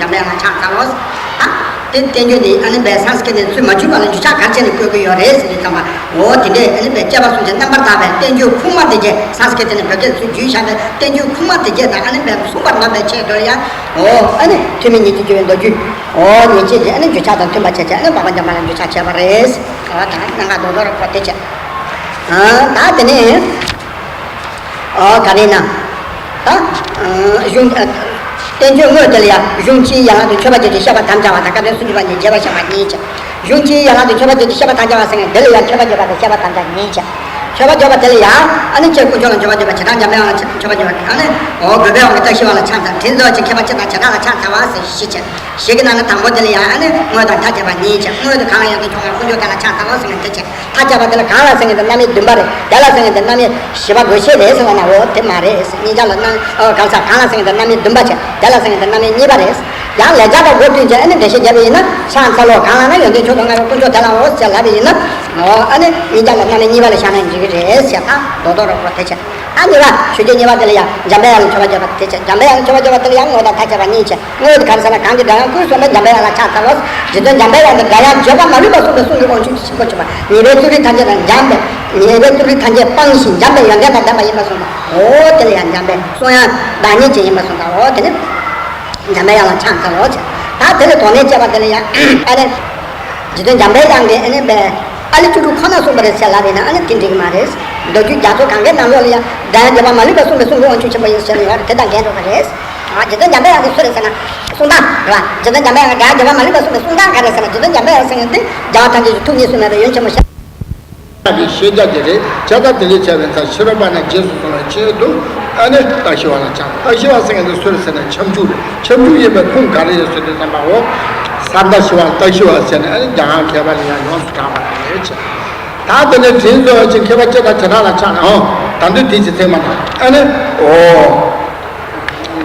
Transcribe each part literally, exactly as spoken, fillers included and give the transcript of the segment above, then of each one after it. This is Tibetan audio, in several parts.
འཇམ་པའི་དབྱངས་ལ་ཕྱག་འཚལ་ལོ། ད་དེ་བསྟན་བཅོས་འདི་ཨ་ནི་བས་སཾ་སྐྲྀ་ཏ་ནས་ཚུར་མ་བསྒྱུར་བ་ལ་འགྱུར་ཕྱག་ག་རེ་བྱས་ནས་བཀོད་ཀྱི་ཡོད་རེད་ཟེར་དུས་ཙམ་པ། འོ་དེ་འདྲས་ཨ་ནི་བས་དཔྱད་པ་གསུམ་གྱི་རྣམ་པར་དག་པའི་བསྟན་བཅོས་ཁུངས་མ་དེ་གྱད་སཾ་སྐྲྀ་ཏ་ནས་བོད་སྐད་ཚུར་བསྒྱུར་བཞག་པའི་བསྟན་བཅོས་ཁུངས་མ་དེ་གྱད་དང་ཨ་ནི་བས་མཚུངས་པར་གནང་བའི་ཆེད་དུ་ལ་ཡང་། འོ་ཨ་ནི་ཐོན་མིའི་ཉིན་བྱེད་སྤྱོད་པའི་མདོ་རྒྱུད། འོ་ཉིན་བྱེད་ཀྱི་ཨ་ནི་འགྱུར་ཕྱག་དང་མཐུན་པ་བྱས་བྱས་ཨ་ནི་འཕགས་པ་འཇམ་དཔལ་ལ་འགྱུར་ཕྱག་བྱས་པ་རེད། འོ་ད་གནད་འགག་རྡོག་རྡོག་རེད་ཁོ་དེ་བྱས། ཨ་ད་དེ་ནས། ཨོ་ག་རེ་ན། ད། གཞུང་། བསྟན་བཅོས་དངོས་དེ་ལ་ཡང་གཞུང་སྤྱིའི་ཡན་ལག་ཏུ་མཆོད་པ་བརྗོད་ཅིང་བཤད་པ་དམ་བཅའ་བ་དང་། བཀའ་དྲིན་སུམ་ཅུ་པ་ཉིད་རྗེས་དཔག་བཞག་པ་གཉིས་བྱས། གཞུང་སྤྱིའི་ཡན་ལག་ཏུ་མཆོད་པ་བརྗོད་ཅིང་བཤད་པ་དམ་བཅའ་བ་ཟེར་མཁན་དེ་ལ་ཡང་མཆོད་པ་བརྗོད་པ་དང་བཤད་པ་དམ་བཅའ་གཉིས་བྱས། མཆོད་པ་བརྗོད་པ་དེ་ལ་ཡང་ཨ་ནི་ཆོས་དཀོན་མཆོག་ལ་འབྱོར་བ་བརྗོད་པ། བྱེ་བྲག་འཇམ་པའི་དབྱངས་ལ་མཆོད་པ་བརྗོད་པ། ཨ་ནི་འོ་རྒོད་པའི་དབང་གིས་རྟག་ཞི་བ་ལ་ཕྱག་འཚལ། དྲིན་གཟོ་བ་ཅན་མཁས་པ་སྤྱི་དང་བྱེ་བྲག་ལ་ཕྱག་འཚལ་བ་ཟེར་བཞི་བྱས། བཞི་གི་ནང་ནས་དང་པོ་དེ་ལ་ཡང་ཨ་ནི་དངོས་དང་མཐའ་ཁྱབ་པ་གཉིས་བྱས། དངོས་དེ་གང་ལ་ཡང་དོན་ཆུང་བ་དཀོན་མཆོག་དེ་ལ་ཕྱག་འཚལ་ལོ་ཟེར་མཁན་དེ་བྱས། མཐའ་ཁྱབ་པ་དེ་ལ་གང་ལ་ཟེར་མཁན་དེ་རྣམ་དབྱེ་བདུན་པ་རེད། དེ་ལ་ཟེར་མཁན་དེ་རྣམ་དབྱེ་བཞི་པ་དགོས་ཤེས་རེད་ཟེར་བ་ན། འོ་དེ་མ་རེད། གཉིས་ཆ་ལ་རྣམ་ཨོ་གང་ཟག་གང་ལ་ཟེར་མཁན་དེ་རྣམ་དབྱེ་བདུན་པ་བྱས། དེ་ལ་ཟེར་མཁན་དེ་རྣམ་དབྱེ་གཉིས་པ་རེད། ཡང་ལེགས་སྦྱར་དང་སྒོ་བསྟུན་བྱས་ཨ་ནི་འགྲེལ་བཤད་བརྒྱབ་པ་ཡིན་ན། ཕྱག་འཚལ་ལོ་གང་ལ་ན་ཡོན་ཏན་མཆོག་ཏུ་མངའ་བའི་དཀོན་མཆོག་དེ་ལའོ་ཟེར་ལབ་པ་ཡིན་ན། ཨོ་ཨ་ནི་གཉིས་ཆ་ལ་རྣམ་དབྱེ་གཉིས་པ་ལ་བཞག་ན་འགྲིག་གི་རེད་ཟེར། ད་རྡོག་རྡོག་རོགས་པ་དེ་བྱས། ཨ་གཉིས་པ་ཆོས་སྤྱོད་གཉིས་པ་དེ་ལ་ཡང་འཇམ་པའི་དབྱངས་ལ་མཆོད་པ་བརྗོད་པ་དེ་བྱས། འཇམ་པའི་དབྱངས་ལ་མཆོད་པ་བརྗོད་པ་དེ་ལ་ཡང་དངོས་དང་མཐའ་ཁྱབ་པ་གཉིས་བྱས། དངོས་དེ་ག་རེ་ཟེར་ན། གང་གིས་སྒྲ་དབྱངས་ཀུན་གསུངས་པའི་འཇམ་པའི་དབྱངས་ལ་ཕྱག་འཚལ་ལོ། རྗེ་བཙུན་འཇམ་པའི་དབྱངས་ཀྱིས་སྒྲ་དབྱངས་བརྗོད་པ་མ་ལུས་པ་གསུངས་པའི་གསུང་གི་དབང་ཕྱུག་ཆེན་པོ་བྱུང་བ། ཉེས་པའི་རྩུབ་རིགས་ཐམས་ཅད་དང་འཇམ་པའི། ཉེས་པའི་རྩུབ་རིགས་ཐམས་ཅད་སྤངས་ཤིང་འཇམ་པའི་ཡོན་ཏན་དང་ལྡན་པ་ཡིན་པར་གསུངས་པ། འོ་དེ་ལ་ཡང་འཇམ་པའི་གསུང་དབྱངས་བདག་ཉིད་ཅན་ཡིན་པར་གསུངས་པ། འོ་དེ་ནི་འཇམ་པའི་དབྱངས་ལ་ཕྱག་འཚལ་ལོ་ཟེར། ད་དེ་ལས་དོགས་གནད་བཅད་པ་དེ་ལ་ཡང་ཨ་ནི། རྗེ་བཙུན་འཇམ་པའི་དབྱངས་ཀྱིས་ཨ་ནི་པའི་ཨ་ལི་བཅུ་དྲུག་ཁོ་ན་གསུངས་པ་རེད་ཟེར་ལབ་པ་ཡིན་ན་ཨ་ནི་དེ་འགྲིག་གི་མ་རེད། མདོ་རྒྱུད་རྒྱ་མཚོ་གང་གའི་ནང་ལོགས་ལ་ཡང་སྒྲ་དབྱངས་བརྗོད་པ་མ་ལུས་པ་གསུངས་པའི་གསུང་གི་དབང་ཕྱུག་ཆེན་པོ་ཡིན་ཟེར་ནས་ཡོད་རེད། དེ་དང་འགལ་འགྲོ་གི་རེད། ཨ་རྗེ་བཙུན་འཇམ་པའི་དབྱངས་ཀྱིས་སུ་རེད་ཟེར་ན། གསུང་སྟངས་རེད་བ། རྗེ་བཙུན་འཇམ་པའི་དབྱངས་ཀྱིས་རྗེ་བཙུན་འཇམ་པའི་དབྱངས་ཀྱི་སྒྲ་བརྗོད་པ་མ་ལུས་པ་གསུངས་པའི་གསུང་སྟངས་ག་རེ་ཟེར་ན། རྗེ་བཙུན་འཇམ་པའི་དབྱངས་ཟེར་མཁན་དེ་རྒྱལ་བ་ཐམས་ཅད་ཀྱི་ཐུགས་གཉིས་སུ་མེད་པའི་ཡོན་ཆེན་པོ་ཤར། ཀྱི་ཤེས་བྱ་དེ་རེད། བྱས་ཙང་དེ་འདྲ་བྱས་པའི་ཚེ་ཕྱི་རོལ་པ་རྣམས་རྗེས་སུ་བཟུང་བའི་ཆེད་དུ་ཨ་ནི་རྟག་ཞི་བ་ལ་ཕྱག་རྟག་ཞི་བ་ཟེར་མཁན་དེ་སུ་རེད་ཟེར་ན་ཁྱབ་འཇུག་རེད། ཁྱབ་འཇུག་ཡིན་པའི་ཁུངས་ག་རེ་ཡིན་ཟེར་དུས་ཙམ་པའོ། ས་རྟག་ཞི་བ་རྟག་ཞི་བ་ཟེར་ནས་ཨ་ནི་རྒྱ་གར་མཁས་པ་ལ་ཡང་ཡོངས་སུ་གྲགས་པ་རེད་ཅེས། ད་དེ་ནས་དྲིན་གཟོ་བ་ཅན་མཁས་པ་སྤྱི་དང་བྱེ་བྲག་ལ་ཕྱག་ཨོ། ད་དུས་དེ་ཅི་ཚད་མ་དང་ཨ་ནི་ཨོ།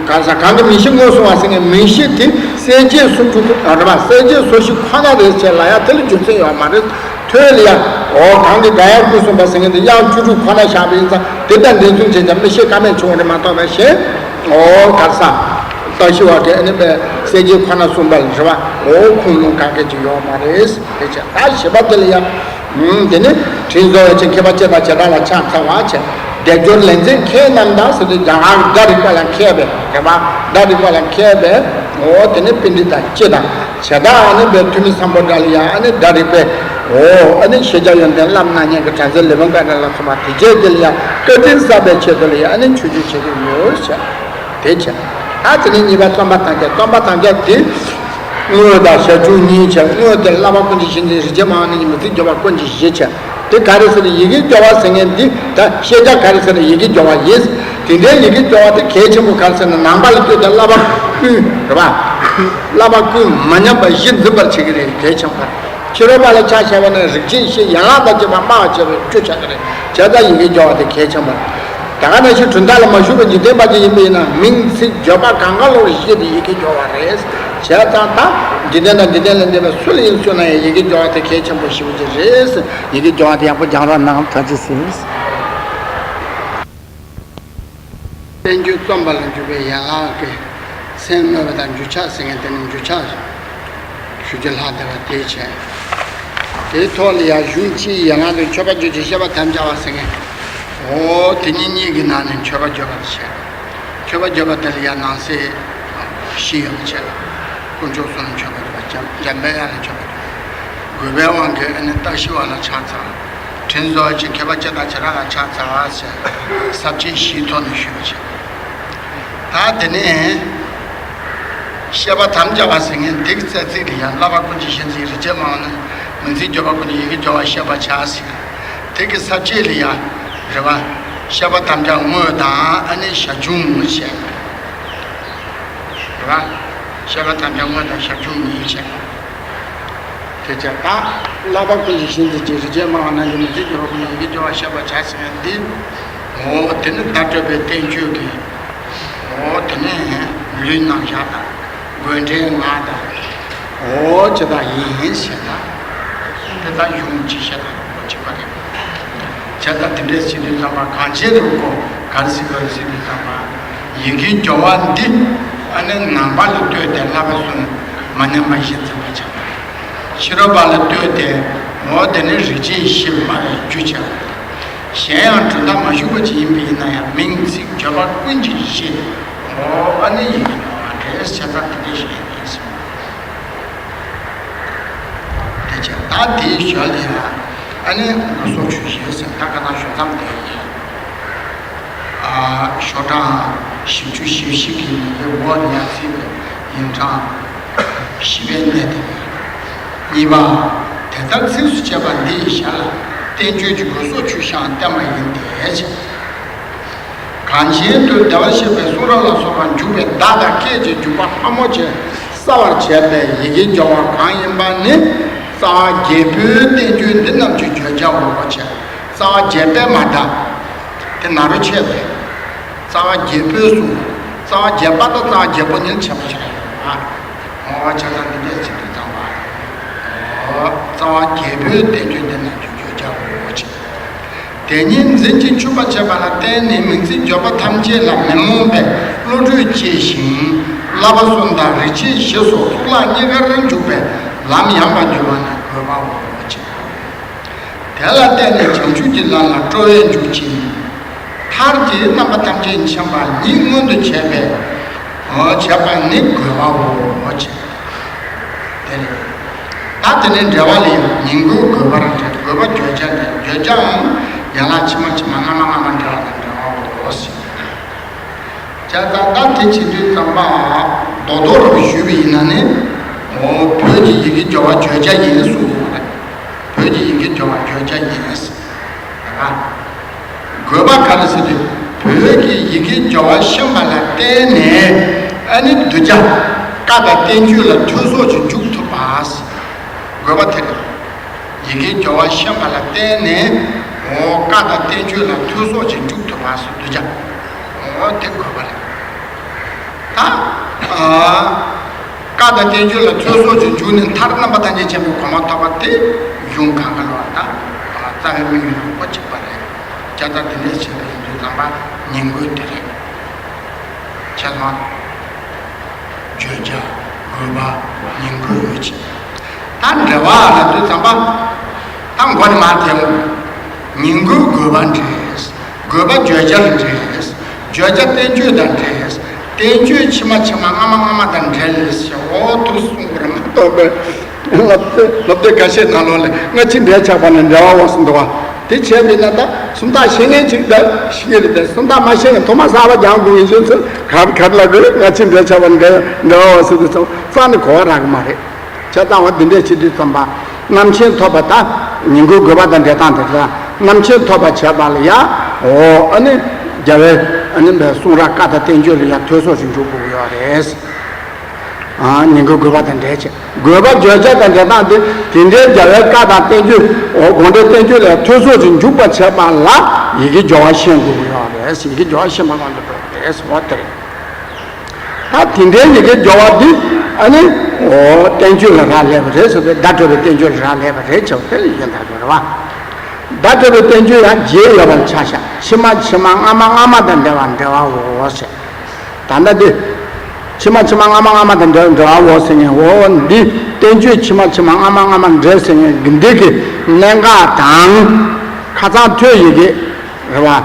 གང་ཟག་གང་གི་མིང་གཞི་དངོས་སུ་བ་ཟེར་མཁན་མིང་གཞི་དེ་གསལ་བྱེད་སུམ་ཅུ་རེད་པ། གསལ་བྱེད་སོ་བཞི་ཁོ་ན་རེད་ཅེས་ལབ་ཡ་དེ་ལ་རྒྱུ་མཚན་ཡོད་མ་རེད། ཐོས་ལ་ཡ། འོ་གང་གི་སྒྲ་དབྱངས་ཀུན་གསུངས་པ་ཟེར་མཁན་དེ་དབྱངས་བཅུ་དྲུག་ཁོ་ན་བཞག་པ་ཡིན་ཙང་དེ་དང་འགྲན་མཚུངས་བྱས་ཀྱང་མི་ཤེས་ཀ་མེད་བྱུང་བ་རེད་མ་གཏོགས་པའི་གཞན། འོ་གར་ས། རྟག་ཞི་བ་གི་ཨ་ནི་པའི་གསལ་བྱེད་ཁོ་ན་གསུངས་པ་ལ་རེད་བ། འོ་ཁུངས་ལུང་གང་ག་ཅིག་ཡོད་མ་རེད། དེ་བྱས་ད་བཞི་པ་དེ་ལ་ཡ། ཨུམ། དེ་ནི་དྲིན་གཟོ་བ་ཅན་མཁས་པ་སྤྱི་དང་བྱེ་བྲག་ལ་ཕྱག་འཚལ་བ་བྱས། སྡེབ་སྦྱོར་ལེགས་མཛེས་མཁས་རྣམས་དང་ཟེར་དུས་རྒྱ་གར་སྒྲ་རིག་པ་ལ་མཁས་པའི་རེད་པ། སྒྲ་རིག་པ་ལ་མཁས་པའི། འོ་དེ་ནི་པཎྜི་ཏ་སྤྱི་དང་། བྱེ་བྲག་ཨ་ནི་པའི་ཐོན་མི་སམ་བྷོ་ཊ་ལ་ཡང་ཨ་ནི་སྒྲ་རིག་པའི། འོ་ཨ་ནི་ཤེས་བྱ་ཡོན་ཏན་བསླབ་གནང་མཁན་གྱི་གྲྭ་ཚང་ལེགས་པོ་འགའ་རེ་ལ་སོགས་པ་དེ་བྱས་དེ་ལ་ཡང་བཀའ་དྲིན་གསབ་པའི་ཆེད་དུ་ལ་ཡང་ཨ་ནི་ཆོས་སྤྱོད་བྱེད་ཀྱི་ཡོད་ཟེར། དེ་བྱས། ད་དེ་ནས་གཉིས་པ་རྩོམ་པ་ཐམས་ཅད། རྩོམ་པ་ཐམས་ཅད་དེ། དངོས་དང་ཞར་བྱུང་གཉིས་བྱས། དངོས་དེ་བསླབ་པ་ཀུན་གྱི་གཞི་འཛིན་རིག་བྱེད་སྨྲ་བ་རྣམས་ཀྱི་མིང་ཚིག་སྦྱོར་བ་ཀུན་གྱི་གཞི་བྱས། དེ་ག་རེ་ཟེར་ན་ཡི་གེ་སྦྱོར་བ་ཟེར་མཁན་འདི་ད་ཤེས་བྱ་ག་རེ་ཟེར་ན་ཡི་གེ་སྦྱོར་བ་ཡིན། དེ་འདྲའི་ཡི་གེ་སྦྱོར་བ་དེ་གལ་ཆེན་པོ་ག་རེ་ཟེར་ན་ནང་པ་ལ་ལྟོས་ཏེ་བསླབ་པ་ཀུན་རེད་པ། བསླབ་པ་ཀུན་མ་ཉམས་པ་གཞི་འཛིན་པར་བྱེད་ཀྱི་རེད། གལ་ཆེན་པོ། ཕྱི་རོལ་པ་ལ་ཆ་བཞག་པ་ན་རིག་བྱེད་ཤེས་ཡན་ལག་དང་བཅས་པ་སྨྲ་བར་བྱ་བའི་རྒྱུ་ཆགས་ཀྱི་རེད། བྱས་ཙང་ཡི་གེ་སྦྱོར་བ་དེ་གལ་ཆེན་པོ་རེད། ད་ག་ནང་བཞིན་གྲུབ་མཐའ་ལ་མ་ཞུགས་པའི་འཇིག་རྟེན་པ་ཅིག་ཡིན་པ་ཡིན་ན་མིང་ཚིག་བརྗོད་པ་གང་ག་ལོག་གི་གཞི་དེ་ཡི་གེ་སྦྱོར་བ་རེད། བྱས་ཙང་ད་འཇིག་རྟེན་དང་འཇིག་རྟེན་ལས་འདས་པའི་སུ་ལ་ཡིན་གསུངས་ན་ཡང་ཡི་གེ་སྦྱོར་བ་དེ་གལ་ཆེན་པོ་ཞེ་པོ་ཅིག་རེད། ཡི་གེ་སྦྱོར་བ་དེ་ཡག་པོ་སྦྱང་རོགས་གནང་། ཐུགས་རྗེ་ཆེ། བསྟན་བཅོས་རྩོམ་པ་ལ་འཇུག་པའི་ཡན་ལག་གི་མཚན་སྨོས་པ་དང་འགྱུར་ཕྱག་ཟེར་མཁན་དེ་ནི་འགྱུར་ཕྱག་ཞུ་རྒྱུ་ལྷག་བསྡད་པ་དེ་བྱས། དེའི་ཐོག་ལ་ཡང་གཞུང་སྤྱིའི་ཡན་ལག་ཏུ་མཆོད་པ་བརྗོད་ཅིང་བཤད་པ་དམ་བཅའ་བ་ཟེར་མཁན། འོ་དེ་གཉིས་གཉིས་ཀྱི་ནང་ནས་མཆོད་པ་བརྗོད་པ་དེ་བྱས། མཆོད་པ་བརྗོད་པ་དེ་ལ་ཡང་ནང་གསེས་བཞི་ཡོད་པ་བྱས། དཀོན་མཆོག་གསུམ་ལ་མཆོད་པ་བརྗོད་པ། འཇམ་འཇམ་པའི་དབྱངས་ལ་མཆོད་པ་བརྗོད་པ། རྒོད་པའི་དབང་གིས་ཨ་ནི་རྟག་ཞི་བ་ལ་ཕྱག་འཚལ། དྲིན་གཟོ་བ་ཅན་མཁས་པ་སྤྱི་དང་བྱེ་བྲག་ལ་ཕྱག་འཚལ་བ་ཟེར། ས་བཅད་བཞིའི་ཐོག་ནས་ཞུས་པ་བྱས། ད་དེ་ནས་བཤད་པ་དམ་བཅའ་བ་ཟེར་མཁན་འདི་གི་རྩ་ཚིག་ལ་ཡང་བསླབ་པ་ཀུན་གྱི་གཞི་འཛིན་རིག་བྱེད་སྨྲ་བ་རྣམས་མིང་ཚིག་སྦྱོར་བ་ཀུན་གྱི་ཡི་གེ་སྦྱོར་བ་བཤད་པར་བྱ་ཟེར། དེ་གི་ས་བཅད་ལ་ཡང་རེད་བ། བཤད་པ་དམ་བཅའ་དངོས་དང་ཨ་ནི་ཞར་བྱུང་བཤད། རེད་བ། བཤད་པ་དམ་བཅའ་དངོས་དང་ཞར་བྱུང་གཉིས་བཤད། དེ་བྱས་ད་བསླབ་པ་ཀུན་གྱི་གཞི་འཛིན་གྱི་རིག་བྱེད་སྨྲ་བ་རྣམས་ཀྱི་མིང་ཚིག་སྦྱོར་བ་ཀུན་གྱི་ཡི་གེ་སྦྱོར་བ་བཤད་པར་བྱ་ཟེར་བའི་འདི། འོ་དེ་ནི་བརྡ་སྤྲོད་པའི་བསྟན་བཅོས་ཀྱི། འོ་དེ་ནི་ལུས་རྣམ་གཞག་དང་། དགོས་འབྲེལ་ངག་དང་། འོ་ཇི་ལྟར་ཡིན་ཞེས་དང་། དེ་དག་གཞུང་ཅིག་བཤད་དང་གཅིག་པ་རེད། བྱས་ཙང་དེ་འདྲའི་ཟེར་དུས་ཙམ་པ་གང་བྱས་རེད་གོ། ག་རེ་ཟེར་དགོས་རེད་ཟེར་དུས་ཙམ་པ། ཡི་གེ་སྦྱོར་བ་འདི། ཨ་ནི་ནང་པ་ལ་ལྟོས་ཏེ་བསླབ་པ་གསུམ་མ་ཉམས་པ་བཞི་འཛིན་པ་བྱ་བ་རེད། ཕྱི་རོལ་པ་ལ་ལྟོས་ཏེ་འོ་དེ་ནི་རིག་བྱེད་བཞི་སྨྲ་བའི་རྒྱུ་བྱ་བ་རེད། གཞན་ཡང་གྲུབ་མཐའ་མ་ཞུགས་པ་ཅིག་ཡིན་པ་ཡིན་ན་ཡང་མིང་ཚིག་བརྗོད་པ་ཀུན་གྱི་གཞི། འོ་ཨ་ནི་ཡིན་གྱི་མ་རེད། བྱས་ཙང་དེ་འདྲ་ཞིག་ཡིན་ཟེར། དེ་བྱས་ད་དེའི་ཞོར་ལ་ཡང་ཨ་ནི་སོགས་ཆོས་བཞི་ཟེར་ད་ག་ན་ཞོ་མཚམས་དེ་ཡིན། ཨ་ཞོ་གྲངས་བཞི་བཅུ་ཞེ་བཞི་གི་ནང་གི་འོག་ནས་ཡང་བརྩིས་པའི་ཡིན་གྲངས་བཞི་པའི་གནས་དེ་ཡིན། གཉིས་པ། དེ་ལྟར་ཚིགས་སུ་བཅད་པ་འདི་ཡི་ཞར་ལ་བསྟན་བཅོས་ཀྱི་དགོས་སོགས་ཆོས་བཞིའང་བསྟན་པ་ཡིན་ཏེ། གང་ཕྱིར་དུ་བདེ་བར་གཤེགས་པའི་གསུང་རབ་ལ་སོགས་པར་འཇུག་པའི་བརྡ་དང་སྐད་ཀྱི་འཇུག་པ་ཕྲ་མོ་ཆེ་གསལ་བར་བྱེད་པའི་ཡི་གེ་སྦྱོར་བ་གང་ཡིན་པ་ནི་རྩ་བ་བརྒྱད་པོའི་བསྟན་བཅོས་འདི་རྣམས་ཀྱི་བརྗོད་བྱ་འོ་བྱས། རྩ་བ་བརྒྱད་པའི་མ་བརྡ། དེ་ན་རོ་ཆད་པས། རྩ་བ་བརྒྱད་པོའི་གསུང་། རྩ་བ་བརྒྱད་པ་དང་རྩ་བ་བརྒྱད་པོ་ཉིད་ཆད་པ་ཆགས་ཡོད་པ། འོ་བ་ཆ་ཚང་འདི་འདྲས་ཚིག་ཏུ་བརྩམས་པ། འོ་རྩ་བ་བརྒྱད་པོའི་བསྟན་བཅོས་འདི་རྣམས་ཀྱི་བརྗོད་བྱ་འོ་བྱས། དེ་ཉིད་འཛིན་ཅིང་འཆུག་པར་བྱེད་པ་ལ་བརྟེན་ནས་མིང་ཚིག་བརྗོད་པ་ཐམས་ཅད་ལ་མི་རྨོངས་པའི་བློ་གྲོས་སྐྱེ་ཞིང་། བསླབ་པ་གསུམ་དང་རིག་བྱེད་བཞི་སོགས་གཙུག་ལག་གཉིས་ཀར་འཇུག་པའི་ལམ་ཡངས་པར་གྱུར་པ་ན་དགོས་པའོ་ཞེས། དེ་ལ་བརྟེན་ནས་བྱང་ཆུབ་ཀྱི་ལམ་ལ་སྤྲོ་བས་འཇུག་ཅིང་། མཐར་གྱིས་རྣམ་པ་ཐམས་ཅད་མཁྱེན་པ་ཉིད་མངོན་དུ་བྱས་པའི་བྱས་པ་ནི་དགོས་པའོ་ཞེས། དེ་ནས། ད་དེ་ནས་འགྲེལ་བ་ལ་ཡང་ཉིང་དགོས་དགོས་པར་འགྲེལ། དགོས་པ་བརྗོད་བྱ་འགྲེལ། བརྗོད་བྱའང་ཡན་ལག་ཕྱི་མ་ཕྱི་མ་སྔ་མ་སྔ་མ་འབྲེལ་བ་དང་འབྲེལ་བའོ་ཞེས། བྱས་ཙང་ད་དེ་བྱེད་དུས་ཙམ་པ་རྡོག་རྡོག་རུ་ཞུས་པ་ཡིན་ན་ནི། འོ་བོད་ཀྱི་ཡི་གེ་སྦྱོར་བ་བརྗོད་བྱ་ཡིན་གསུངས་པ་རེད། བོད་ཀྱི་ཡི་གེ་སྦྱོར་བ་བརྗོད་བྱ་ཡིན། དགོས་པ་ག་རེ་ཟེར་དུས་བོད་ཀྱི་ཡི་གེ་སྦྱོར་བ་ཤེས་པ་ལ་བརྟེན་ནས་ཨ་ནི་གདུལ་བྱ་བཀའ་དང་བསྟན་བཅོས་ལ་ཐོས་སོགས་ཀྱིས་འཇུག་ཐུབ་པ། དགོས་པ་དེ་རེད། ཡི་གེ་སྦྱོར་བ་ཤེས་པ་ལ་བརྟེན་ནས་འོ་བཀའ་དང་བསྟན་བཅོས་ལ་ཐོས་སོགས་ཀྱིས་འཇུག་ཐུབ་པ་སོགས་གདུལ་བྱ། འོ་དེ་དགོས་པ་རེད། ད། ཨ། བཀའ་དང་བསྟན་བཅོས་ལ་ཐོས་སོགས་ཀྱིས་འཇུག་ནས་མཐར་རྣམ་པ་ཐམས་ཅད་མཁྱེན་པའི་གོ་འཕང་ཐོབ་པ་དེ་གཞུང་གང་ག་ལ་བ་དང་། རྩ་བའི་དམིགས་ཡུལ་རིགས་པ་གཅིག་པ་རེད། བྱས་ཙང་དེ་འདྲས་བྱས་པ་ཡིན་དུས་ཙམ་པ་ཉིང་དགོས་དེ་རེད། བྱས་ཙང་། བརྗོད་བྱ་དགོས་པ་ཉིང་དགོས་ཡོད་ཅེས། ད་འགྲེལ་བ་ལ་དུས་ཙམ་པ། ད་མགོ་ནས་མར་དེ་མོ། ཉིང་དགོས་དགོས་པ་འདྲེས། དགོས་པ་བརྗོད་བྱར་འདྲེས། བརྗོད་བྱ་བསྟན་བཅོས་དང་འདྲེས། བསྟན་བཅོས་ཕྱི་མ་ཕྱི་མ་སྔ་མ་སྔ་མ་དང་འབྲེལ་ཞེས་འོ་ཐུགས་གསུང་གི་རེད་མ་གཏོགས་པའི། སློབ་དེབ་སློབ་དེབ་ཁ་ཤས་ནང་ལོགས་ལ་སྔ་ཕྱི་འབྲེལ་ཆགས་པ་ནས་འབྲེལ་བ་འོག་སུ་འདུག་བ། དེ་བྱས་པས་ན་ད་སུམ་རྟགས་ཤེས་མཁན་ཅིག་ད་ཤེས་ཀྱི་རེད་དེ། སུམ་རྟགས་མ་ཤེས་ན་ཐོག་མ་གསར་པ་སྦྱང་དགོས་ཡིན་ཚུལ་ཚུལ་ག་ག་ལ་དགོས་སྔ་ཕྱི་འབྲེལ་ཆགས་པ་ནས་འབྲེལ་འབྲེལ་བ་འོག་སུ་འདུག་ཙང་རྩ་ནས་གོ་བ་རག་གི་མ་རེད། བྱས་ཙང་བ་འདི་འདྲས་བྱེད་དུས་ཙམ་པ། རྣམ་མཁྱེན་ཐོབ་པ་དང་ཉིང་དགོས་དགོས་པ་དང་འབྲེལ་སྟངས་དེ་ལ་རྣམ་མཁྱེན་ཐོབ་པ་བྱས་པ་ལ་ཡ། འོ་ཨ་ནི་རྒྱལ་བའི་ཨ་ནི་བའི་གསུང་རབ་བཀའ་དང་བསྟན་བཅོས་ལ་ཡ་ཐོས་སོགས་ཤིག་འཇུག་དགོས་ཀྱི་ཡོད་རེད། ཨ་ཉིང་དགོས་དགོས་པ་དང་འབྲེལ་བྱས། དགོས་པ་བརྗོད་བྱ་དང་འབྲེལ་སྟངས་དེ་དེ་འདྲའི་རྒྱལ་བའི་བཀའ་དང་བསྟན་བཅོས་འོ་དགོངས་འགྲེལ་བསྟན་བཅོས་ལ་ཡ་ཐོས་སོགས་ཤིག་འཇུག་པ་བྱས་པ་ལ་ཡི་གེ་སྦྱོར་བ་ཤེས་དགོས་ཀྱི་ཡོད་རེད། ཡི་གེ་སྦྱོར་བ་ཤེས་པ་མངོན་དུ་འགྲོ་དགོས་རེད་ཟེར་བ་དེ་རེད། ད་དེ་འདྲའི་ཡི་གེ་སྦྱོར་བ་འདི་ཨ་ནི་འོ་བསྟན་བཅོས་ལ་རག་ལས་པ་རེད་ཟེར་བའི་བརྡ་སྤྲོད་པའི་བསྟན་བཅོས་ལ་རག་ལས་པ་རེད་ཆེ་བ་དེ་ཡིན་ད་རེད་བ། བརྡ་སྤྲོད་པའི་བསྟན་བཅོས་ཡང་བརྒྱད་ཡོད་པར་ཆ་བཞག་ཕྱི་མ་ཕྱི་མ་སྔ་མ་སྔ་མ་དང་འབྲེལ་བ་འབྲེལ་བའོ་ཟེར། ད་ལྟ་འདི། ཕྱི་མ་ཕྱི་མ་སྔ་མ་སྔ་མ་དང་འབྲེལ་འབྲེལ་བའོ་ཟེར་ངེས་འོ་འདི་བསྟན་བཅོས་ཕྱི་མ་ཕྱི་མ་སྔ་མ་སྔ་མ་འབྲེལ་ཟེར་ངེས་འདི་གི་གནད་འགག་དང་། ཁ་སང་ཐོས་ཡི་གེ་རེད་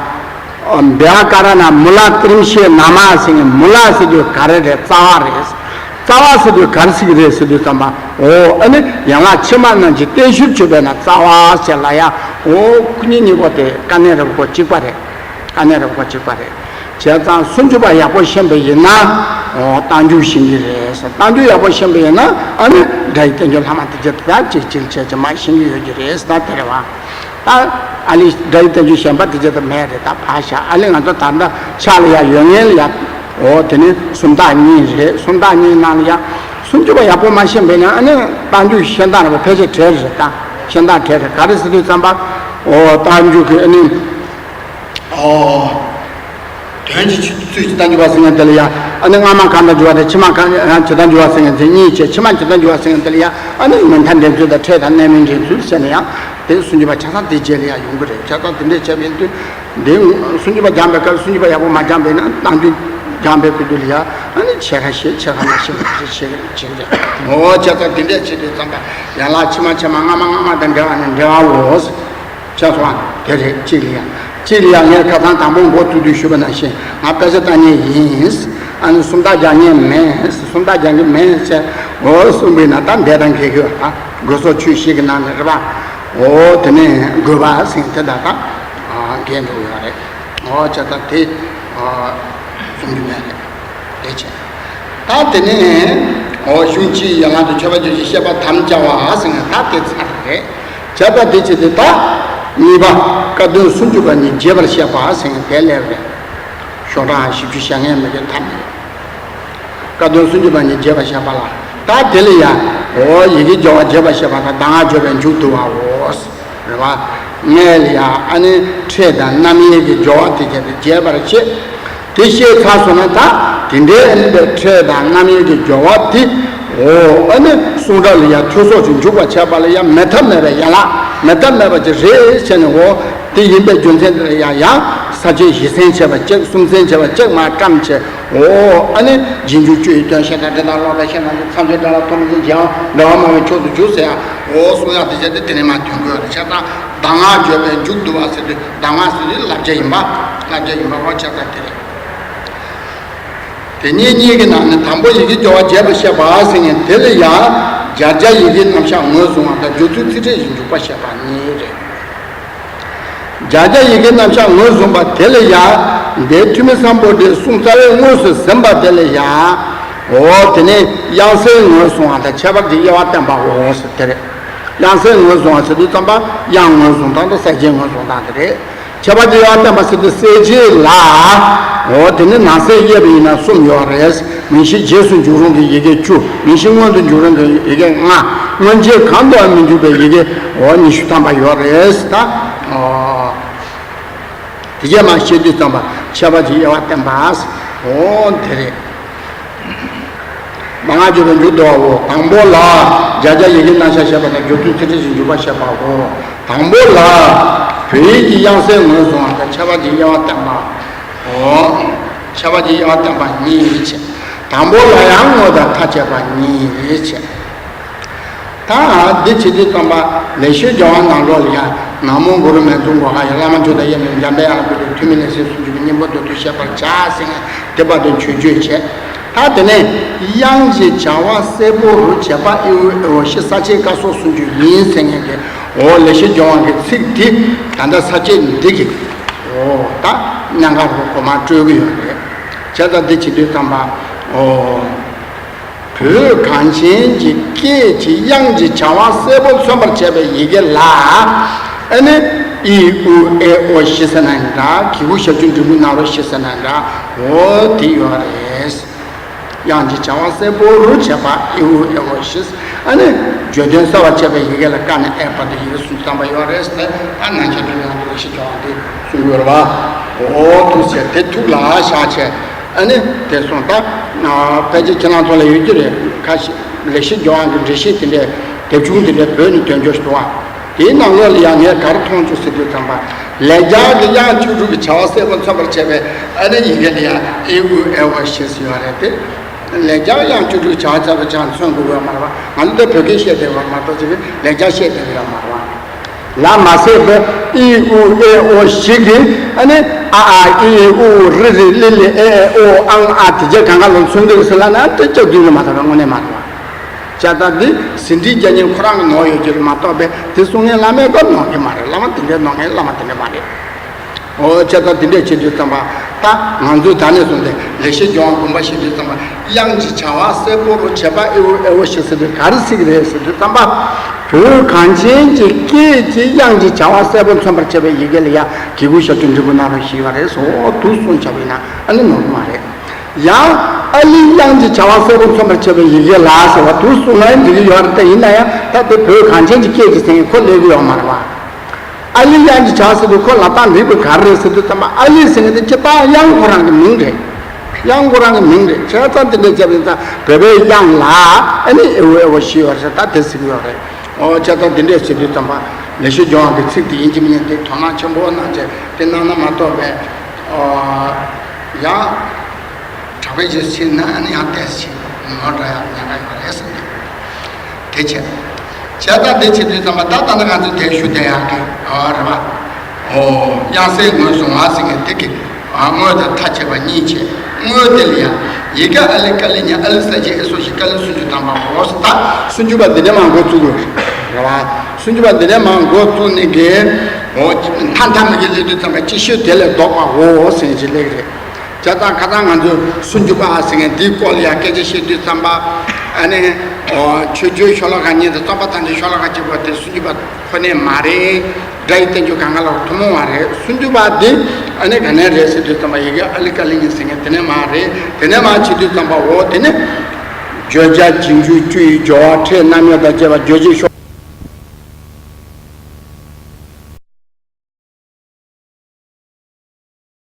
བ། བྱཱ་ཀ་ར་ཎ་མུ་ལ་ཏྲིཾ་ཤེ་ན་མ་ཟེར་ངེས་མུ་ལ་ཟེར་དུས་ག་རེ་རེད་རྩ་བ་རེད། རྩ་བ་ཟེར་དུས་ག་རེ་ཟེར་གི་རེད་ཟེར་དུས་ཙམ་པ་འོ་ཨ་ནི་ཡན་ལག་ཕྱི་མ་རྣམས་ཀྱི་རྟེན་གཞིར་གྱུར་པས་ན་རྩ་བ་ཟེར་ལ་ཡ་འོ་ཁོ་གཉིས་གཉིས་པོ་དེ་དཀའ་གནད་རབ་གོ་གཅིག་པ་རེད། དཀའ་གནད་རབ་གོ་གཅིག་པ་རེད། བྱས་ཙང་སུམ་ཅུ་པ་ཡག་པོ་ཤེས་པ་ཡིན་ན། འོ་རྟགས་འཇུག་ཤེས་ཀྱི་རེད་ཟེར། རྟགས་འཇུག་ཡག་པོ་ཤེས་པ་ཡིན་ན་ཨ་ནི་སྒྲ་ཡི་བསྟན་བཅོས་ལྷག་མ་དེ་ཚོ་ད་གཅིག་གཅིག་བྱས་ཀྱི་མ་ཤེས་ཀྱི་ཡོད་ཀྱི་རེད་ཟེར་ད་དེ་རེད་བ། ད་ཨ་ལི་སྒྲ་ཡི་བསྟན་བཅོས་གཞན་པ་དེ་ཚོ་ད་མེད་རེད། ད་ཕར་བཞག་ཨ་ལི་ང་ཚོ་ད་ལྟ་ཕྱག་ལ་ཡ་ཡོད་ངེས་ལ་ཡ། འོ་དེ་ནི་སུམ་རྟགས་གཉིས་རེད། སུམ་རྟགས་གཉིས་ནང་ལ་ཡ། སུམ་ཅུ་པ་ཡག་པོ་མ་ཤེས་པ་ཡིན་ན་ཨ་ནི་རྟགས་འཇུག་ཤེས་སྟངས་རེད་བ། ཕལ་ཆེར་བྲལ་རེད་ད། ཤེས་སྟངས་བྲལ་རེད། ག་རེ་ཟེར་དུས་ཙམ་པ། འོ་རྟགས་འཇུག་གི་ཨ་ནི། ཨོ། དོན་གྱི་ཚུལ་གྱི་རྟགས་འཇུག་པ་ཟེར་མཁན་དེ་ལ་ཡང་ཨ་ནི་སྔ་མ་གང་དང་འཇུག་པ་དང་ཕྱི་མ་གང་ཇི་ལྟར་འཇུག་པ་ཟེར་མཁན་དེ་གཉིས་བྱས། ཕྱི་མ་ཇི་ལྟར་འཇུག་པ་ཟེར་མཁན་དེ་ལ་ཡང་ཨ་ནི་མུ་མཐའ་འགྲེལ་ཚུལ་དང་ཕྲད་དང་རྣལ་མའི་འགྲེལ་ཚུལ་ཟེར་ན་ཡང་དེ་སུམ་ཅུ་པ་ཆ་ཚང་དེ་རྗེས་ལ་ཡང་ཡོང་གི་རེད། ཆ་ཚང་དེ་འདྲས་བྱས་པ་ཡིན་དུས་འདི་སུམ་ཅུ་པ་སྦྱངས་པའི་སྐབས་སུམ་ཅུ་པ་ཡག་པོ་མ་སྦྱངས་པ་ཡིན་ན་རྟགས་འཇུག་ སྦྱངས་པའི་སྐུ་དུས་ལ་ཡ་ཨ་ནི་ཕྱེད་ཀ་ཤེས་ཕྱེད་ཀ་མ་ཤེས་པ་ཞིག་བྱེད་ཀྱི་འདུག་འོ་བྱས་ཙང་དེ་འདྲས་བྱེད་དུས་ཙམ་པ་ཡན་ལག་ཕྱི་མ་ཕྱི་མ་སྔ་མ་སྔ་མ་དང་འབྲེལ་བ་ནི་འབྲེལ་བའོ། ཆགས་སོང་བ་དེ་རེད། གཅིག་ལ་ཡ། གཅིག་ལ་ཡ་ངས་ཁ་སང་དང་པོ་འགོ་བཙུགས་དུས་ཞུས་པ་ནང་བཞིན་ང་དཔེ་ཆ་ལྟ་མཁན་ཡིན། ཨ་ནི་སུམ་རྟགས་སྦྱང་མཁན་མིན། སུམ་རྟགས་སྦྱང་གི་མིན་ཟེར་འོ་གསུངས་པས་ན། ད་འདས་དང་འགལ་གྱི་ཡོད་ད། དགོས་སོགས་ཆོས་བཞི་གི་ནང་ནས་རེད་པ། འོ་དེ་ནས་དགོས་པ་ཟེར་དེ་ད་ད་འགལ་འགྲོ་ཡོད་རེད། འོ་བྱས་ཙང་དེ་གསུང་རྒྱུ་མེད་རེད། དེ་བྱས། ད་དེ་ནས་འོ་གཞུང་སྤྱིའི་ཡན་ལག་ཏུ་མཆོད་པ་བརྗོད་ཅིང་བཤད་པ་དམ་བཅའ་བ་ཟེར་ན་ད་དེ་ཚར་རེད། བྱས་ཙང་དེ་བྱས་ཏེ་ད་གཉིས་པ་བཀའ་དོན་སུམ་ཅུ་པ་ཉིད་རྒྱས་པར་བཤད་པ་ཟེར་ན་དེ་སླེབས་རེད། ཤོག་གྲངས་བཞི་བཅུ་ཞེ་ལྔའི་མི་དེ་ཐམ་རེད། བཀའ་དོན་སུམ་ཅུ་པ་ཉིད་རྒྱས་པར་བཤད་པ་ལ། ད་དེ་ལ་ཡང་འོ་ཡི་གེ་སྦྱོར་བ་རྒྱས་པར་བཤད་པ་དང་གདམས་ངག་བརྗོད་པའི་མཇུག་བསྡུ་བའོ། རེད་བ། ལྔའི་ལ་ཡང་ཨ་ནི་ཕྲད་དང་རྣམ་དབྱེ་གི་སྦྱོར་བ་དེ་བྱས་ཏེ་རྒྱས་པར་བཤད། དེ་བཤད་ཚར་སོང་ན་ད་དེ་འདྲའི་ཨ་ནི་པའི་ཕྲད་དང་རྣམ་དབྱེ་གི་སྦྱོར་བ་དེ་འོ་ཨ་ནི་གསུང་རབ་ལ་ཡང་ཐོས་སོགས་ཀྱི་འཇུག་པར་བྱེད་པ་ལ་ཡང་མེད་ཐབས་མེད་པའི་ཡན་ལག་མེད་ཐབས་མེད་པ་ཅིག་རེད་བྱས་ནས་འོ། དེ་ཡིན་པའི་རྒྱུ་མཚན་དེ་ལ་ཡང་ཡང་ས་བཅད་བཞི་ཚན་བྱས་པ་གཅིག་གསུམ་ཚན་བྱས་པ་གཅིག་མར་བཀྲམ་བྱས། འོ་ཨ་ནི་རྗེས་འཇུག་བཅུ་ཡི་དོན་ཤེས་དང་འབྲེལ་དང་ཀློག་པའི་ཤེས་རྣམས་ཀྱི་མཚམས་སྦྱོར་འབྲེལ་བ་ཐོབ་མིན་འཇལ་བའང་འབྲེལ་བ་སྨྲ་བའི་མཆོག་ཏུ་གྱུར་ཟེར་ཡང་འོ་གསུང་ཡག་དེ་བྱས་ཏེ་དེ་ནས་མར་ཐོན་དགོས་རེད། བྱས་ཙང་གདམས་ངག་བརྗོད་པའི་མཇུག་བསྡུ་བ་ཟེར་དུས་གདམས་ངག་ཟེར་དུས་བསླབ་བྱ་ཡིན་པ། བསླབ་བྱ་ཡིན་པ་འོ་བྱས་ཙང་དེ་རེད། དེ་ཉིད་གཉིས་ཀྱི་ནང་ནས་དང་པོ་ཡི་གེ་སྦྱོར་བ་རྒྱས་པར་བཤད་པ་ཟེར་མཁན་དེ་ལ་ཡང་སྦྱར་བྱ་ཡི་གེའི་རྣམ་གཞག་ངོས་བཟུང་བ་དང་སྦྱོར་ཚུལ་ཚིག་ཕྲད་བཞིན་འཇུག་པ་བཤད་པ་གཉིས་རེད། སྦྱར་བྱ་ཡི་གེའི་རྣམ་གཞག་ངོས་བཟུང་བ་དེ་ལ་ཡང་འདིར་ཐོན་མི་སམ་བྷོ་ཊའི་གསུང་རྩ་བའི་དངོས་སུ་ཟིན་པ་དེ་ལ་ཡང་འོ་དེ་ནས་དབྱངས་གསལ་ངོས་བཟུང་བ་དང་ཁྱད་པར་གྱི་དབྱེ་བ་བསྟན་པའོ་ཟེར་དེ་རེད། དབྱངས་གསལ་ངོས་བཟུང་བ་ཟེར་དུས་ཙམ་པ་དབྱངས་ངོས་བཟུང་སྟངས་དང་གསལ་བྱེད་ངོས་བཟུང་སྟངས་དེ་རེད། ཁྱད་པར་གྱི་དབྱེ་བ་བསྟན་པ་ཟེར་དུས་གསལ་བྱེད་ལ། འོ་དེ་ནི་ནང་གསེས་དབྱེ་བ་ཡིན་ན་གསུམ་ཡོད་རེད། མིང་གཞི་རྗེས་སུ་འཇུག་རུང་གི་ཡི་གེ་བཅུ། མིང་གཞི་སྔོན་དུ་འཇུག་རུང་གི་ཡི་གེ་ལྔ། སྔོན་རྗེས་གང་དུའང་མི་འཇུག་པའི་ཡི་གེ་འོ་ཉི་ཤུ་ཐམ་པ་ཡོད་རེད་ད། འོ། དེ་རྗེས་མ་བཤད་དུས་ཙམ་པ་ཁྱད་པར་གྱི་དབྱེ་བ་བསྟན་པ། འོ་དེ་རེད། གདམས་ངག་བརྗོད་པའི་མཇུག་བསྡུ་བའོ། དང་པོ་ལ། སྦྱར་བྱ་ཡི་གེའི་རྣམ་གཞག་བཤད་པ་དང་སྦྱོར་ཚུལ་ཚིག་ཕྲད་བཞིན་འཇུག་པ་བཤད་པའོ། དང་པོ་ལ། བོད་ཡིག་གི་དབྱངས་གསལ་ངོས་བཟུང་བ་དང་ཁྱད་པར་གྱི་དབྱེ་བ་བསྟན་པའོ། ཁྱད་པར་གྱི་དབྱེ་བ་བསྟན་པ་གཉིས་བྱས། དང་པོ་ལ་ཡང་དངོས་དང་མཐའ་དཔྱད་པ་གཉིས་བྱས། ད་འདི་བྱེད་དུས་ཙམ་པ་ལེགས་བཤད་ལྗོན་དབང་ནང་ལོགས་ལ་ཡང་ན་མོ་གུ་རུ་མཉྫུ་གྷོ་ཧ་ཡ། བླ་མ་མཆོག་དང་དབྱེར་མེད་འཇམ་པའི་དབྱངས་ཀྱིས་ཐུན་མིན་ལས་གསལ་སུམ་ཅུ་པའི་སྙིང་པོ་མདོར་བསྡུས་བཤད་པར་བྱ་ཟེར་ནས་དེ་བར་དུ་མཆོད་བརྗོད་བྱས། ད་དེ་ནས་དབྱངས་ཀྱི་བྱ་བ་གསལ་པོ་རུ་བྱེད་པ་ཨི་ཨུ་ཨེ་ཨོ་བཞི་ས་བཅད་ཀ་སོགས་སུམ་ཅུ་ཡིན་ཟེར་མཁན་གྱི་འོ་ལེགས་བཤད་ལྗོན་དབང་གི་ཚིག་འདི་ད་ལྟ་ས་བཅད་འདི་གི་འོ་ད་གནད་འགག་རུ་གོ་མ་སྤྲོད་ཀྱི་ཡོད་རེད། བྱས་ཙང་འདི་བྱེད་དུས་ཙམ་པ་འོ། བོད་གངས་ཅན་གྱི་སྐད་ཀྱི་དབྱངས་ཀྱི་བྱ་བ་གསལ་པོ་མཚོན་པར་བྱེད་པའི་ཡི་གེ་ལ། ཨ་ནི་ཨི་ཨུ་ཨེ་ཨོ་བཞི་ཟེར་ན་འདྲ། གི་གུ་ཞབས་ཀྱུ་འབྲིང་པོའི་ནང་རོ་བཞི་ཟེར་ན་འདྲ། འོ་དེ་ཡོད་རེད། དབྱངས་ཀྱི་བྱ་བ་གསལ་པོ་རུ་བྱེད་པ་ཨི་ཨུ་ཨེ་ཨོ་བཞི། ཨ་ནི་བརྗོད་དོན་གསལ་བར་བྱེད་པའི་ཡི་གེ་ལ་ཀ་ནས་ཨེ་བར་དུ་ཡི་གེ་སུམ་ཅུ་ཐམ་པ་ཡོད་རེད་ཟེར་ནས་ད་ནང་བཞིན་དུ་ཡང་ལེགས་བཤད་ལྗོན་དབང་དེ་གསུང་གི་ཡོད་རེད་བ། འོ་ཐུགས་རྗེ་ཆེ། དེ་ཐུགས་ལ་བཞག་བྱས། ཨ་ནི་དེ་སོང་ད། ཕལ་ཆེར་ཁྱེད་རང་ཚོ་ལ་ཡོད་རྒྱུ་རེད། ཁ་ཤས་ལེགས་བཤད་ལྗོན་དབང་གི་འགྲེལ་བཤད་དེ་འདྲའི་དེབ་ཆུང་དེ་འདྲའི་བོད་ནས་ཐོན་རྒྱུ་ཞིག་འདུག་བ། དེའི་ནང་ལོགས་ལ་ཡང་ངས་ག་རེ་མཐོང་བྱུང་ཟེར་དུས་ཙམ་པ། ལེགས་སྦྱར་གྱི་དབྱངས་བཅུ་དྲུག་གི་བྱ་བ་གསལ་པོ་མཚོན་པར་བྱེད་པའི་ཨ་ནི་ཡི་གེ་ལ་ཡང་ཨི་ཨུ་ཨེ་ཨོ་བཞི་ཟེར་བ་རེད་དེ། ལེགས་སྦྱར་དབྱངས་བཅུ་དྲུག་བྱ་བ་གསལ་པོ་ཅང་མཚོན་དགོས་པ་མ་རེད་བ། ང་ཚོ་འདི་བོད་སྐད་བཤད་བསྡད་པ་མ་གཏོགས་ཅིག་ལེགས་སྦྱར་བཤད་བསྡད་པ་ཡོད་མ་རེད་བ། ལ་མ་ཟད་པའི་ཨི་ཨུ་ཨེ་ཨོ་བཞི་གི་ཨ་ནི་ཨ་ཨ་ཨི་ཨི་ཨུ་ཨུ་རི་རི་ལི་ལི་ཨེ་ཨེ་ཨོ་ཨང་ཨ་དེ་རྗེས་གང་ག་ལ་མཚོན་གྱི་རེད་ཟེར་ལབ་ན་དེ་སྐྱག་རྫུན་རེད་མ་གཏོགས་པའི་དངོས་གནས་མ་རེད་བ། བྱས་ཙང་འདི་ཟིན་བྲིས་རྒྱག་མཁན་ཁོ་རང་གི་ནོར་ཡོད་ཀྱི་རེད་མ་གཏོགས་པའི་དེ་གསུང་མཁན་བླ་མའི་སྐབས་ནོར་གྱི་མ་རེད། བླ་མ་དེ་འདྲའི་ནོར་མཁན་བླ་མ་དེ་འདྲ་མ་རེད། འོ་བྱས་ཙང་དེ་འདྲས་བྱེད་དུས་ཙམ་པ་ད་ང་ཚོས་ད་ནས་བཟུང་སྟེ་ལེགས་བཤད་ལྗོན་དབང་དགོངས་པ་བཞེས་དུས་ཙམ་པ་དབྱངས་ཀྱི་བྱ་བ་གསལ་པོ་རུ་བྱེད་པ་ཨེ་ཨོ་ཨེ་ཨོ་བཞི་ཟེར་དུས་ག་རེ་ཟེར་གྱི་རེད་ཟེར་དུས་ཙམ་པ། བོད་གངས་ཅན་གྱི་སྐད་ཀྱི་དབྱངས་ཀྱི་བྱ་བ་གསལ་པོ་མཚོན་པར་བྱེད་པའི་ཡི་གེ་ལ་ཡང་གི་གུ་ཞབས་ཀྱུ་འབྲིང་པོ་ནང་རོ་བཞི་ཡོད་རེད་ཟེར། འོ་འདུག་གསུངས་བྱ་བ་ཡིན་ན་ཨ་ནི་ནོར་གྱི་མ་རེད། ཡང་ཨ་ལི་དབྱངས་ཀྱི་བྱ་བ་གསལ་པོ་མཚོན་པར་བྱེད་པའི་ཡི་གེ་ལ་ཟེར་བ་དུ་གསུངས་ན་འགྲིག་གི་ཡོད་རེད། དེ་ཡིན་ན་ཡང་ད་དེ་བོད་གངས་ཅན་གྱི་སྐད་ཀྱི་ཟེར་མཁན་ཁོ་སླེབས་ཀྱི་ཡོད་མ་རེད་བ། ཨ་ལི་དབྱངས་ཀྱི་བྱ་བ་ཟེར་དུས་ཁོ་ལ་རྟགས་འགྲིག་པ་ག་རེ་རེད་ཟེར་དུས་ཙམ་པ་ཨ་ལི་ཟེར་མཁན་དེ་སྤྱིར་བཏང་དབྱངས་ཁོ་རང་གི་མིང་རེད། དབྱངས་ཁོ་རང་གི་མིང་རེད། བྱས་ཙང་དེ་འདྲ་བྱས་པ་ཡིན་ཙང་བོད་པའི་དབྱངས་ལ་ཨ་ནི་ཨེ་ཨོ་ཨེ་ཨོ་བཞི་ཡོད་རེད། ད་དེ་ཟེར་གྱི་ཡོད་རེད། འོ་བྱས་ཙང་དེ་འདྲས་བྱེད་དུས་ཙམ་པ་ལེགས་བཤད་ལྗོན་དབང་གི་ཚིག་དེ་ཡིན་གཅིག་མིན་གཉིས་དེ་དོ་སྣང་ཆེན་པོ་གནང་བྱས་དེ་གནང་ན་མ་གཏོགས་པའི་ཡང་། བེད་སྤྱོད་བྱས་ན་ཨ་ནི་ཡང་ཏོག་ཙམ་ནོར་འགྲོ་ཡག་ཉེན་ཁ་ཡོད་རེད་ཟེར་ནས། དེ་བྱས། བྱས་ཙང་དེ་བྱེད་དུས་ཙམ་པ་ད་ལྟ་ན་ང་ཚོས་དེ་ཞུ་བསྡད་ཡག་གི་ཨ་རེད་པ། ཨོ། དབྱངས་གསལ་ངོས་བཟུང་བ་ཟེར་མཁན་དེ་གི་ཨ་དངོས་དང་མཐའ་ཕྱེ་བ་གཉིས་བྱས། དངོས་དེ་ལ་ཡང་ཡི་གེ་ཨ་ལི་ཀ་ལི་ཉ་ཨ་ལི་ས་ཅི་ཨེ་སོ་ཞིག་ཀ་ལི་སུམ་ཅུ་ཐམ་པ་འོ་ཟེར། ད་སུམ་ཅུ་པ་འདི་ནས་མར་འགོ་བཙུགས་དགོས་རེད་པ། སུམ་ཅུ་པ་འདི་ནས་མར་འགོ་བཙུགས་ནས་གི་ཨོ། མཐའ་མཐའ་མ་གི་སླེབས་དུས་ཙམ་པ་སྤྱི་ཤོས་དེ་ལས་ལྡོག་པ་འོ་ཟེར་མཁན་ཞིག་སླེབས་ཀྱི་རེད། བྱས་ཙང་ཁ་སང་ང་ཚོས་སུམ་ཅུ་པ་ཟེར་མཁན་འདིའི་སྐོར་ལ་ཡང་སྐད་ཆ་བཤད་དུས་ཙམ་པ། ཨ་ནི། ཨོ། ཆོས་བརྒྱུད་ཤོ་ལོ་ཀ་གཉིས་དང་རྩོམ་པ་དང་འབྲེལ་ཤོ་ལོ་ཀ་གཅིག་པོ་དེ་སུམ་ཅུ་པ་ཁོ་ནས་མ་རེད། སྒྲ་ཡི་བསྟན་བཅོས་གང་ག་ལ་ཐུན་མོང་བ་རེད། སུམ་ཅུ་པ་འདི་ཨ་ནི་ག་ནས་རེད་ཟེར་དུས་ཙམ་པ་ཡི་གེ་ཨ་ལི་ཀ་ལི་ཉ་ཟེར་མཁན་དེ་ནས་མ་རེད། དེ་ནས་མ་བྱེད་དུས་ཙམ་པ་འོ་དེ་ནི། བརྗོད་བྱ་རྗེས་འཇུག་བཅུ་ཡི་སྦྱོར་བ་ཕྲད་རྣམ་དབྱེ་དང་བཅས་པ་རྗོད་བྱེད་